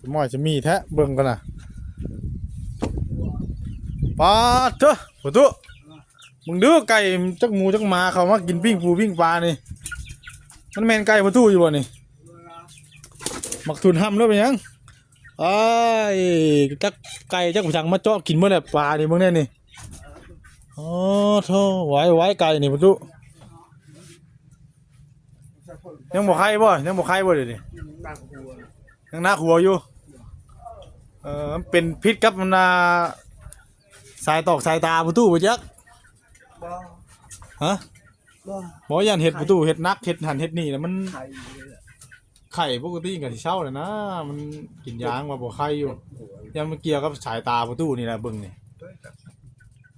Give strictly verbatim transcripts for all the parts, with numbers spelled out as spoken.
สมอยจะมีแท้เบิ่งกันนะ ปาดเถอะประตู มึงดูไก่จักหมูจักหมาเขามากินปิ้งปูปิ้งปลานี่ มันแม่นไก่ประตูอยู่บ่นี่ มักทุนห้ำแล้วเป็นหยัง ไอ้าย จักไก่จักสังมาเจาะกินเมื่อไหร่ปลานี่ มึงเนี่ยนี่ อ๋อโธ่ ไหวไหวไก่นี่ประตู ยังบ่ไข่บ่ ยังบ่ไข่บ่เดี๋ยวนี้ ยังหนักหัวอยู่ เออ มันเป็นพิษกับมันน่ะ สายตอกสายตาประตูบ่จัก บ่ ฮะ บ่ บ่ย่านเฮ็ดประตู เฮ็ดหนัก เฮ็ดหั้นเฮ็ดนี่แล้วมัน ไข่อยู่เลยอะ ไข่ปกติก็สิเซาแล้วนะ มันกินยาว่าบ่ไข่อยู่ ย่านมันเกี่ยวกับสายตาประตูนี่แหละ เบิ่งนี่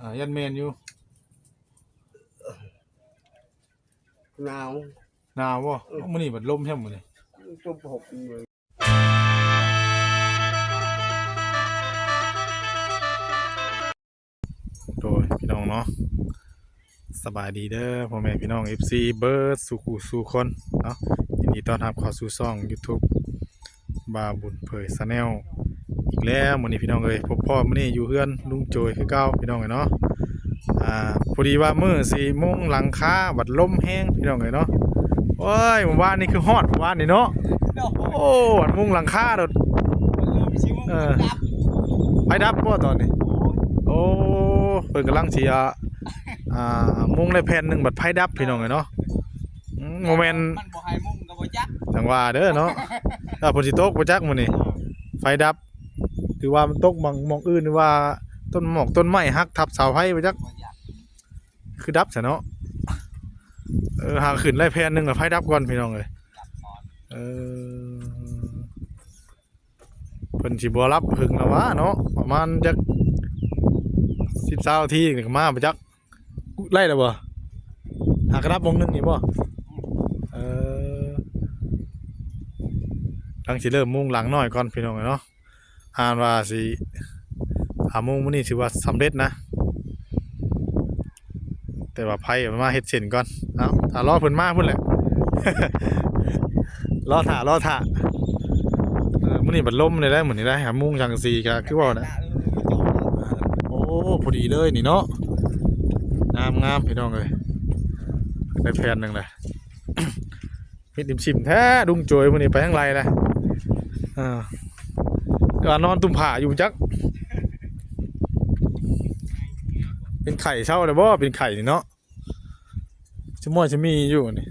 อ่า ย่านแม่นอยู่ หนาว หนาวบ่ เออ มื้อนี้บัดลมแท้มื้อนี้ มันตัวผมเลย โดยพี่น้องเนาะ สบายดีเด้อพ่อแม่พี่น้อง เอฟซี เบิดสู่คู่สู่คนเนาะ ยินดีต้อนรับเข้าสู่ช่อง YouTube บ่าวบุญเผย Channel อีกแล้วมื้อนี้พี่น้องเอ้ย พบพ้อมื้อนี้อยู่เฮือนลุงโจยคือเก่าพี่น้องเอ้ยเนาะ อ่า พอดีว่ามื้อสี่โมงหลังคาบัดลมแฮงพี่น้องเอ้ยเนาะ โอ้ย เมื่อวานนี่คือฮอดเมื่อวานนี่เนาะ โอ้ บัดมุงหลังคาโดด เออ ไฟดับบ่ตอนนี้ โอ้ เพิ่นกำลังสิ อ่า อ่า มุงได้แผ่นหนึ่งบัดไฟดับพี่น้องเอ้ยเนาะ อืม บ่แม่น มันบ่ให้มุงก็บ่จัก จังว่าเด้อเนาะ ถ้าฝนสิตกบ่จักมื้อนี้ ไฟดับ ถือว่ามันตกหม่อง หม่องอื่น หรือว่าต้นหมอกต้นไม้หักทับเสาไฟบ่จัก บ่จัก คือดับซะเนาะ เออ หาขึ้นได้แผ่นหนึ่งแล้วไฟดับก่อนพี่น้องเอ้ย ดับก่อน เออ เพิ่นสิบ่หลับเพิ่งแล้ววะเนาะ ประมาณจักสิบ ซาวนาทีนี่ก็มาบ่จัก ไล่แล้วบ่ หากระดับวงหนึ่งนี่บ่ เออ หลังสิเริ่มมุงหลังน้อยก่อนพี่น้องเนาะ อ่านว่าสิ หาโมงมื้อนี้ถือว่าสำเร็จนะ แต่ว่าไผมันมาเฮ็ดเส้นก่อน เอ้า ถ้ารอเพิ่นมาพุ่นแหละ รอถ่า รอถ่า เออ มื้อนี้บัดลมเลยได้ มื้อนี้ได้ หาโมงจังสี่ก็คือว่านะ โอ้ พอดีเลยนี่เนาะ งามงามพี่น้องเอ้ย ได้แผ่นหนึ่งเลย มิดอิมซิมแท้ลุงโจยมื้อนี้ไปทางไรนะ อ่า ก็นอนตุ่มผ้าอยู่จัก เป็นไข่เช้าเลยบ่ เป็นไข่นี่เนาะ สมอยจะมีอยู่นี่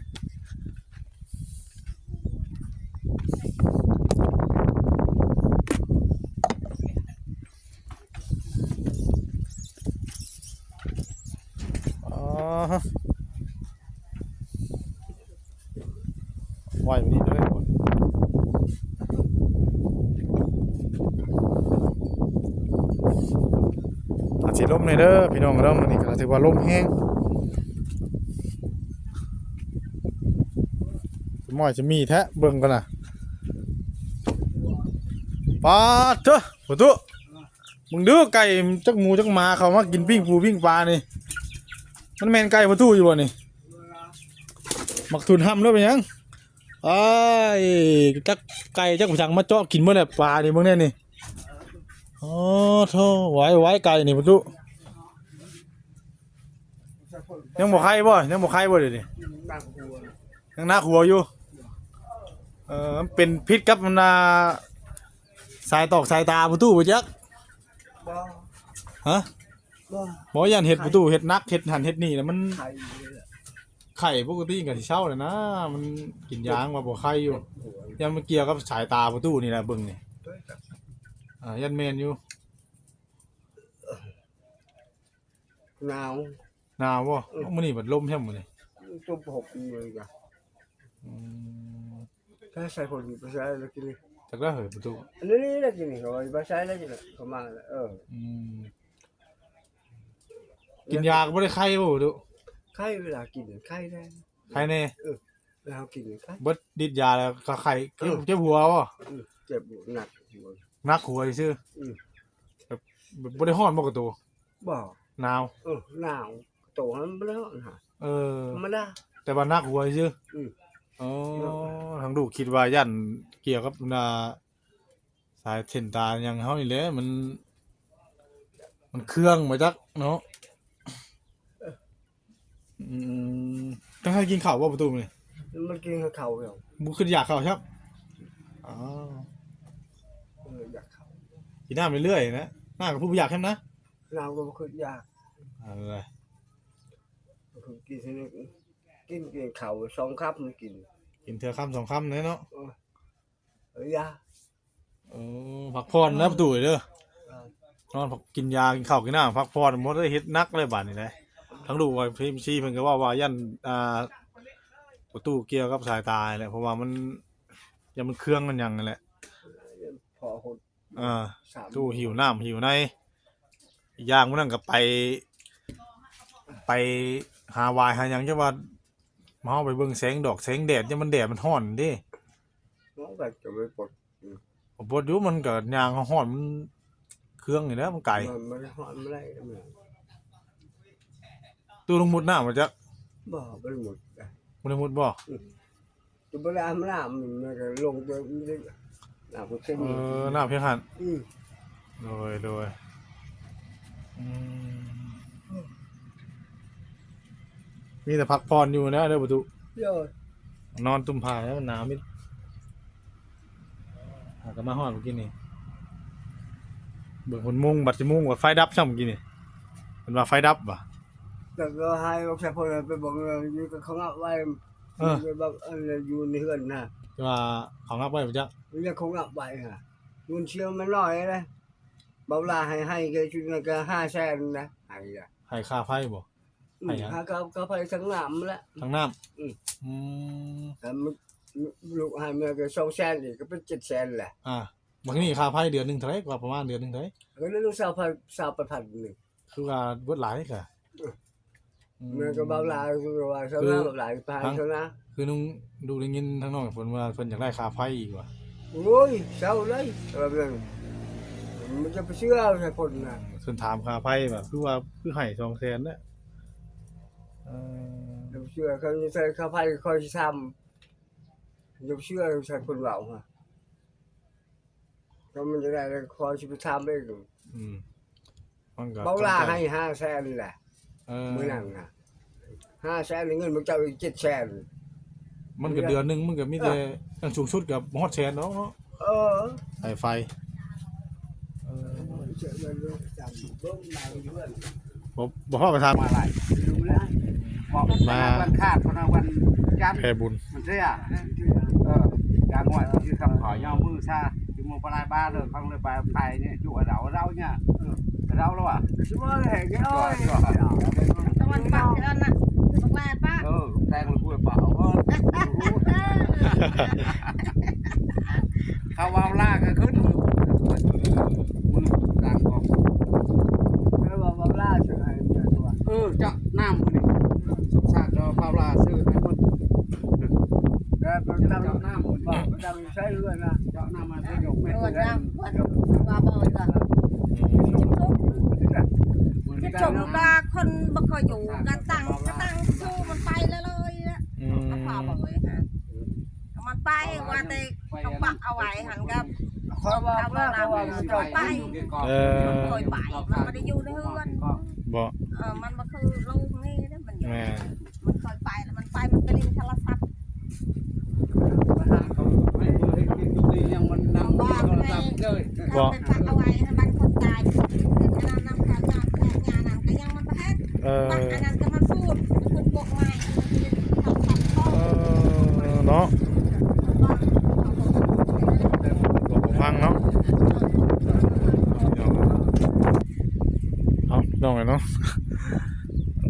อ๋อ ไหววันนี้ด้วยคน อาจสิลมในอยเด้อพี่น้องเด้อ มื้อนี้ก็ถือว่าลมแฮง สมอยจะมีแท้เบิ่งกันนะ ปาดเถอะประตู มึงดูไก่จักหมูจักหมาเขามากินปิ้งปูปิ้งปลานี่ มันแม่นไก่ประตูอยู่บ่นี่ มักทุนห้ำแล้วเป็นหยัง ไอ้าย จักไก่จักสังมาเจาะกินเมื่อไหร่ปลานี่ มึงเนี่ยนี่ อ๋อโธ่ ไหวไหวไก่นี่ประตู ยังบ่ไข่บ่ ยังบ่ไข่บ่เดี๋ยวนี้ หนักหัว ยังหนักหัวอยู่ เออ มันเป็นพิษกับมันน่ะ สายตอกสายตาประตูบ่จัก บ่ ฮะ บ่ บ่ย่านเฮ็ดประตู เฮ็ดหนัก เฮ็ดหั้นเฮ็ดนี่แล้วมัน ไข่อยู่เลยอะ ไข่ปกติก็สิเซาแล้วนะ มันกินยาว่าบ่ไข่อยู่ ย่านมันเกี่ยวกับสายตาประตูนี่แหละเบิ่งนี่ อ่า ย่านแม่นอยู่ หนาว หนาวบ่ เออ มื้อนี้บัดลมแท้มื้อนี้ ตัวผมเลยจ้ะ อืม ถ้าใส่ผลภาษาอะไรกินเลย จักได้เหยประตู อันนี้นี่อะไรกินนี่เขาว่าภาษาอะไรกินน่ะเขามาแล้ว เออ อืม กินยาก็บ่ได้ไข้บ่ประตู ไข้เวลากินไข้ได้ ไข้แน่ เออ แล้วกินไข้ เบิดฤทธิ์ยาแล้วก็ไข้ เจ็บ เออ เจ็บหัวบ่ อืม เจ็บหัวหนักหัว หนักหัวซื่อ อืม แบบ แบบบ่ได้ฮ้อนบ่กระตู บ่ หนาว เออ หนาว โตมันบ่ได้ฮ้อนหา เออ ธรรมดา แต่ว่าหนักหัวซื่อ อืม อ๋อ เนาะ ทางลูกคิดว่าย่านเกี่ยวกับ อ่า สายเส้นตาหยังเฮานี่แหละ มัน มันเครื่องมาจักเนาะ อืม ต้องให้กินข้าวบ่ประตูนี่ มันกินข้าวเดียว บ่คืออยากข้าวครับ อ๋อ เออ อยากข้าว กินน้ำเรื่อยๆนะ น้ำก็ผู้อยากแฮมนะ น้ำก็บ่คืออยาก เอาเลย คือกินทีนึง กิน กินข้าวสองคำมันกิน กินเทื่อคำสองคำเลยเนาะ เออ เออ อยาก เออ พักผ่อนนะประตูเด้อ เออ นอนพัก กินยา กินข้าว กินน้ำ พักผ่อนหมดเลย เฮ็ดหนักเลยบาดนี้นะ ทั้งลูกว่า พีเอ็มซี เพิ่นก็ว่า ว่าย่าน อ่า ประตูเกี่ยวกับสายตาแหละ เพราะว่ามัน ย่านมันเครื่องมันหยังนั่นแหละ พอหด อ่า สาม ตู้หิวน้ำหิวใน อีกอย่างมื้อนั้นก็ไป ไปหาหวายหาหยัง จั่งว่าเฮาไปเบิ่งแสงดอกแสงแดด ย่านมันแดดมันร้อนเด้ น้องก็จะไปปลด อืม ผมปลดอยู่ มันก็ย่างร้อน มันเครื่องนี่แหละ มันไกล มัน มันฮ้อนบ่ได้ มัน ตู้ลงมุดน้ำบ่จ๊ะ บ่ บ่ได้มุดนะ บ่ได้มุดบ่ อืม จะบ่ได้อาบน้ำ มันก็ลงไป มันจะ น้ำก็ขึ้น เออ น้ำเพียงหั่น อืม โดย โดย อืม มีแต่พักผ่อนอยู่นะเด้อประตู โดย นอนตุ้มผ้าแล้วมันหนาวมิด หาก็มาฮอดเมื่อกี้นี่ เบิ่งคนมุง บัดสิมุงว่าไฟดับซ้ำเมื่อกี้นี่ เพิ่นว่าไฟดับว่ะ แต่ก็ให้ลูกชายพลไปบอกเลย อยู่กับเขางับไว้ เออ อยู่แบบ อันนั้นอยู่ในเฮือนนะ แต่ว่าเขางับไว้บ่จ๊ะ มันยังเขางับไว้ฮะ เงินเชื่อมันน้อยนะ เบาลาให้ ให้แกชุดนั้นก็ห้าแสนนะ ให้อะ ให้ค่าไฟบ่ อืม ให้หยัง หาก็เอาค่าไฟทั้งน้ำละ ทั้งน้ำ อืม อืม แต่มัน ลูกให้เมียก็สองแสนอีก ก็เป็นเจ็ดแสนแหละ อ่า บางทีค่าไฟเดือนหนึ่งเท่าไหร่กว่า ประมาณเดือนหนึ่งเท่าไหร่ ก็เรื่องสาวพัน สาวประพันหนึ่ง คือว่าเบิดหลายกะ อืม อืม เมียก็เบาลา คือว่าสาว คือ นาเบาลาไปหา ทั้ง สาวนา คือน้องดูได้ยินทางน้องเพิ่นว่าเพิ่นอยากได้ค่าไฟอีกว่ะ โอ้ย เศร้าเลย เออ เรื่อง มันจะไปเชื่อใครคนนะ เพิ่นถามค่าไฟแบบ คือว่า คือให้สองแสนนะ เออ เดี๋ยวเชื่อเขาจะใช้ค่าไฟคอยซ้ำ เดี๋ยวเชื่อใช้คนเว้าฮะ ก็มันจะได้คอยสิไปถามเอง อืม มันก็ เบาลา จำใจ ให้ห้าแสนแหละ เออ มื้อนั้นนะ ห้าแสน เงินมันเจ้าอีกเจ็ดแสน มันก็เดือนหนึ่งมันก็มีแต่ เออ อย่างสูงสุดก็ฮอดแสนดอกเนาะ เออ ไอ้ไฟ เออ บ่ บ่พอไปทาง มาหลาย มา วันคาด วันจันทร์ แผ่บุญ มันเสีย เออ จางว่าชื่อคำขอยอมมือซะ อยู่เมืองปลายบ้านเลย ฟังเลยไป ไปเนี่ย อยู่กับเรา เราเนี่ย เออ เราแล้วอ่ะ ช่วยแห่งน้อย ตะวันปากเท่านั้นน่ะ คือบักแลปะ เออ แตงเลยพูดเปล่า เออ เขาเว้าล่าก็ขึ้น มือต่างกอง แล้วว่าเว้าล่าชื่อให้เมียตัว เออ เจาะน้ำมื้อนี้ สมศักดิ์ก็เว้าล่าชื่อให้หมด แล้วมันตั้ง เจาะน้ำมื้อนี้ บอกมันตั้งใช้เรื่องนะ เจาะน้ำมาเพื่อยกแม่ เออ จ้าง ว่าบ่อยก็ มื้อ สิ นี้ จมว่าคนบ่ค่อยอยู่ ก็ตั้ง ก็ตั้งสู้มันไปเลยเลยละ อืม ก็พาบ่อยฮะ มันไปว่าแต่เขาปะเอาไว้หันกับ ข้อยว่า เขา ข้อยว่า ว่า มันไป เออ มันเคยไป มันบ่ได้อยู่ในเฮือน บ่ เออ มันบ่คือลูกนี่นะ มัน แม่น มันเคยไปแล้ว มันไป มันไปเล่นโทรศัพท์ ยังมันนั่ง ว่า โทรศัพท์เลย บ่ ไปปะเอาไว้ให้บ้านคนตาย อันนั้นนำการงาน งานนั้นก็ยังมันไปเฮ็ด เออ บ้านอันนั้นก็มันพูด มันพูดพวกใหม่ มันเล่นโทรศัพท์ เออ เนาะ บ่ฟังเนาะ เอาน้องเนาะ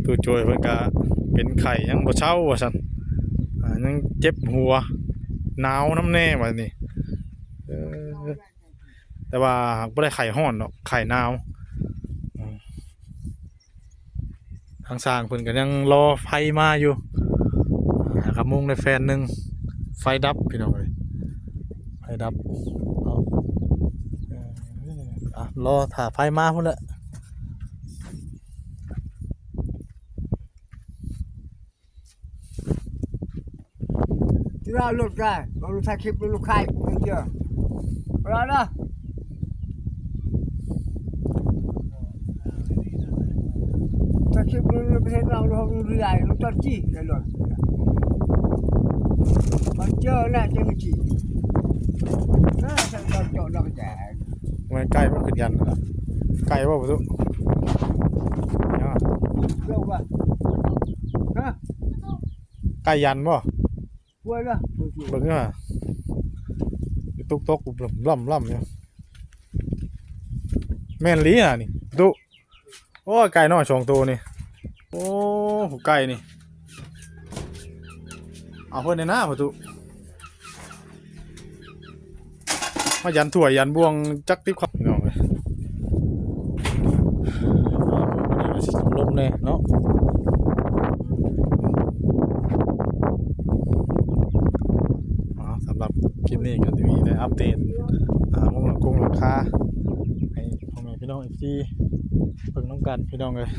ตู้โจยเพิ่นก็เป็นไข้ยังบ่เซาว่าซั่น อ่า ยังเจ็บหัว หนาวนำแน่ว่านี่ เออ แต่ว่าหากบ่ได้ไข้ร้อนดอก ไข้หนาว อืม ทางช่างเพิ่นก็ยังรอไฟมาอยู่ หากะมุงได้แผ่นหนึ่ง ไฟดับพี่น้องเอ้ย ไฟดับ เนาะ เออ อ่ะ รอถ้าไฟมาพุ้นแหละ ที่เราหลุดได้ เราถ่ายคลิปลูกค้าเพิ่นเจอ รอเด้อ สิบมันประเทศเราเราเรื่อยเราจอดจี้เลยเลยมันเจอแน่จังจี้นะฉันจอดจอดเราก็แจก มันใกล้บ่ขึ้นยันนั่นล่ะใกล้บ่ประตูเนี่ย เรื่องว่านะ ใกล้ยันบ่ ป่วยละ เบิ่งนี่ว่าตุกตกล่ำล่ำล่ำอยู่แม่นลีน่ะนี่ประตูโอ้ยไก่น้อยสองตัวนี่โอ้ผู้ไก่นี่เอาเพิ่นในหน้าประตู มายันถ้วยยันบ่วงจักติบครับพี่น้องเอ้ยวันนี้ก็สิลมแน่เนาะอ๋อสำหรับคลิปนี้ก็จะมีแต่อัปเดตอ่ามุงหลังคงหลังคาให้พ่อแม่พี่น้องเอฟซีเพิ่งน้องกันพี่น้องเลย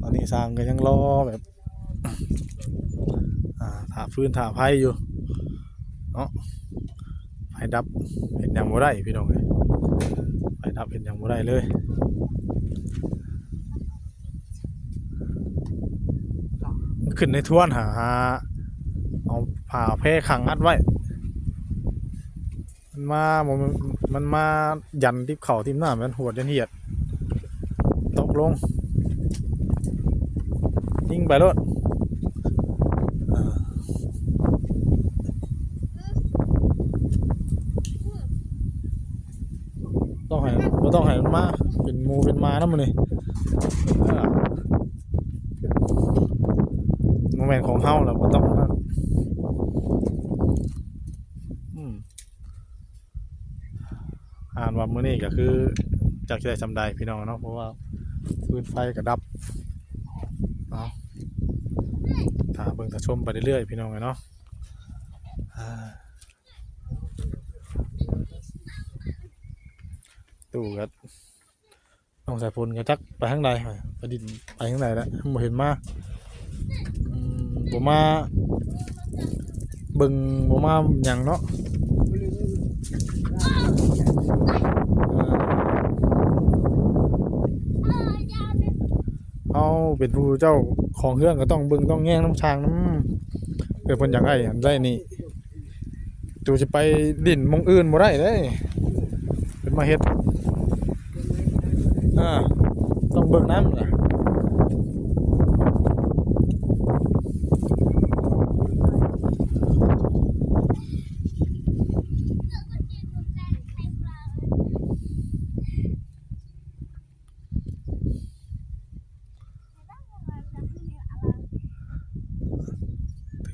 ตอนนี้สร้างก็ยังรอแบบ อ่าถ่าฟืนถ่าไฟอยู่เนาะไฟดับเห็นยังบ่ได้พี่น้องเอ้ยไฟดับเห็นยังบ่ได้เลย ขึ้นในทวนหาหาเอาผ้าแพร่ขังอัดไว้ มันมาบ่มันมายันทิ่มเขาทิ่มหน้ามันหวดยันเหียดตกลงยิงไปรถเออต้องให้บ่ต้องให้มันมาเป็นหมู่เป็นหมานำมื้อนี้เออบ่แม่นของเฮาแล้วบ่ต้องนั่นอืม อ่านว่ามื้อนี้ก็คือจักสิได้ส่ำใดพี่น้องเนาะเพราะว่าฟืนไฟก็ดับเนาะถ่าเบิ่งถ่าชมไปเรื่อยๆพี่น้องเอ้ยเนาะอ่าตู้ก็น้องสายฝนก็จักไปทางใดไปดินไปทางใดแล้วบ่เห็นมาอืมบ่มาเบิ่งบ่มาหยังเนาะ เฮาเป็นผู้เจ้าของเฮือนก็ต้องเบิ่งต้องแยงนำช่างนำเออเพิ่นอยากได้อันได้นี่ตูจะไปดินหม่องอื่นบ่ได้เด้เพิ่นมาเฮ็ดอ่าต้องเบิ่งนำล่ะ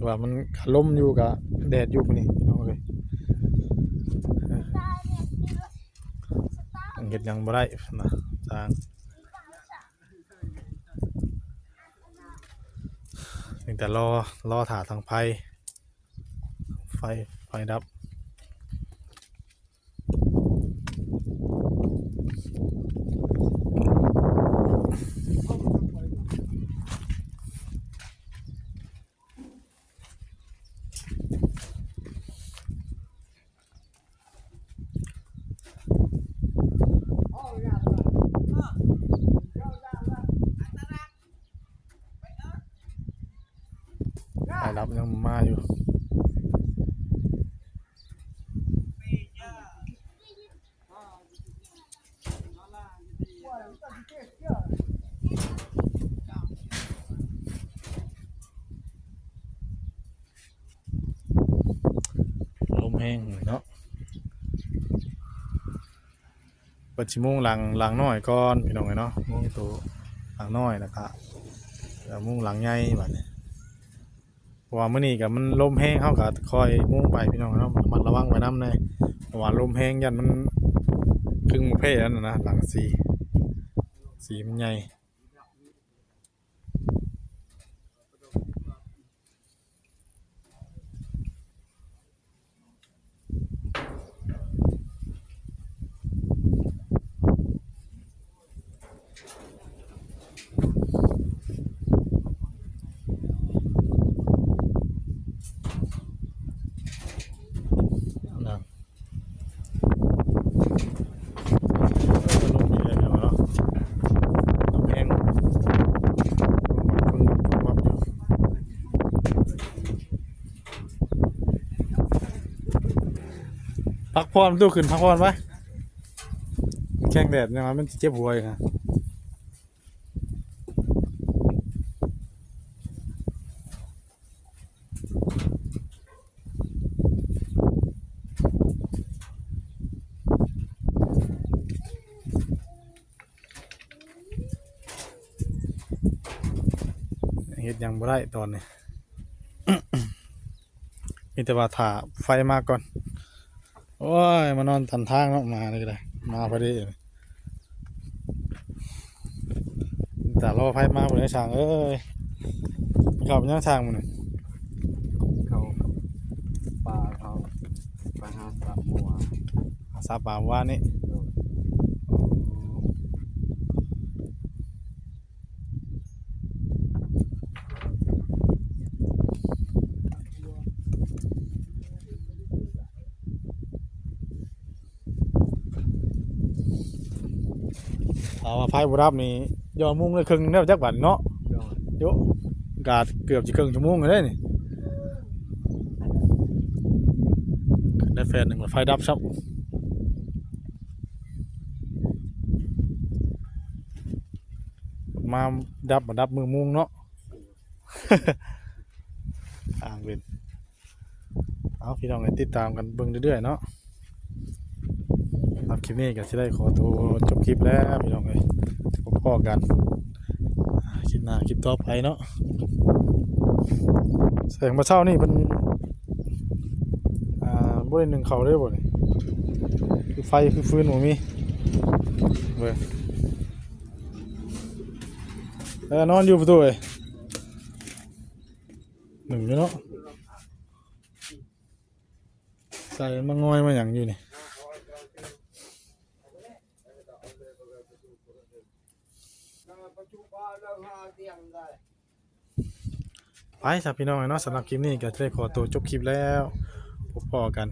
ถือว่ามันอารมณ์อยู่กับแดดอยู่นี่พี่น้องเอ้ยยังเฮ็ดหยังบ่ได้นะจางมีแต่รอรอถ่าทางไฟไฟไฟดับ สายลับยังมาอยู่ลมแห้งเลยเนาะเปิดชิมุงหลังหลังน้อยก่อนพี่น้องเนาะมุงตัวหลังน้อยแล้วก็แล้วมุงหลังใหญ่บัดนี้เพราะว่ามื้อนี้ก็มันลมแห้งเฮาก็คอยมุงไปพี่น้องเนาะระมัดระวังไว้นำแน่เพราะว่าลมแห้งย่านมันครึ่งบ่เพนั่นน่ะนะหลังสี่สี่มันใหญ่ นะลมเย็นอยู่เนาะลมแฮ ผ่อน ตู้ขึ้นพักผ่อนไป แข้งแดดยังไงมันเจ็บหัวอยู่นะ เฮ็ดหยังบ่ได้ตอนนี้ มีแต่ว่าถ่าไฟมาก่อน โอ้ย มานอนตันทางเนาะ มานี่ก็ได้ มาพอดี แต่รอไฟมาบ่ได้ช่างเอ้ย เขาเป็นยังช่างมัน เขาปลาเขาไปหาสับมัว หาสับปลาว่านี่ โดย เอาว่าไฟบ่ดับนี่ ย่อมุ้งได้ครึ่งแนวจักบัดเนาะ โดย โย กาดเกือบจะครึ่งชั่วโมงเลยนี่ ได้แฟนหนึ่งไฟดับซับ มาดับมาดับมือมุ้งเนาะ อ่างเวน เอาพี่น้องให้ติดตามกันเบิ่งเรื่อยๆเนาะ ครับ คลิปนี้ก็สิได้ขอตัวจบคลิปแล้วพี่น้องเอ้ย พบพ้อกัน อ่า คลิปหน้าคลิปต่อไปเนาะ แสงมาเช้านี่เป็น อ่า บ่ได้นึ่งข้าวเด้อบ่นี่ คือไฟคือฟืนบ่มี เบิ่ง เออ นอนอยู่ประตูเอ้ย หนึ่งอยู่เนาะ ใส่มันมางอยมาหยังอยู่นี่ ไปซะพี่น้องเนาะ สำหรับคลิปนี้ก็จะได้ขอตัวจบคลิปแล้ว พบพ้อกัน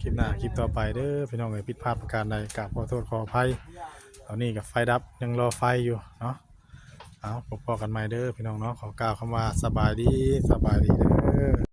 คลิปหน้าคลิปต่อไปเด้อพี่น้องเอ้ย ผิดพลาดประการใดกราบขอโทษขออภัย ตอนนี้ก็ไฟดับยังรอไฟอยู่เนาะ เอาพบพ้อกันใหม่เด้อพี่น้องเนาะ ขอกล่าวคำว่าสบายดี สบายดีเด้อ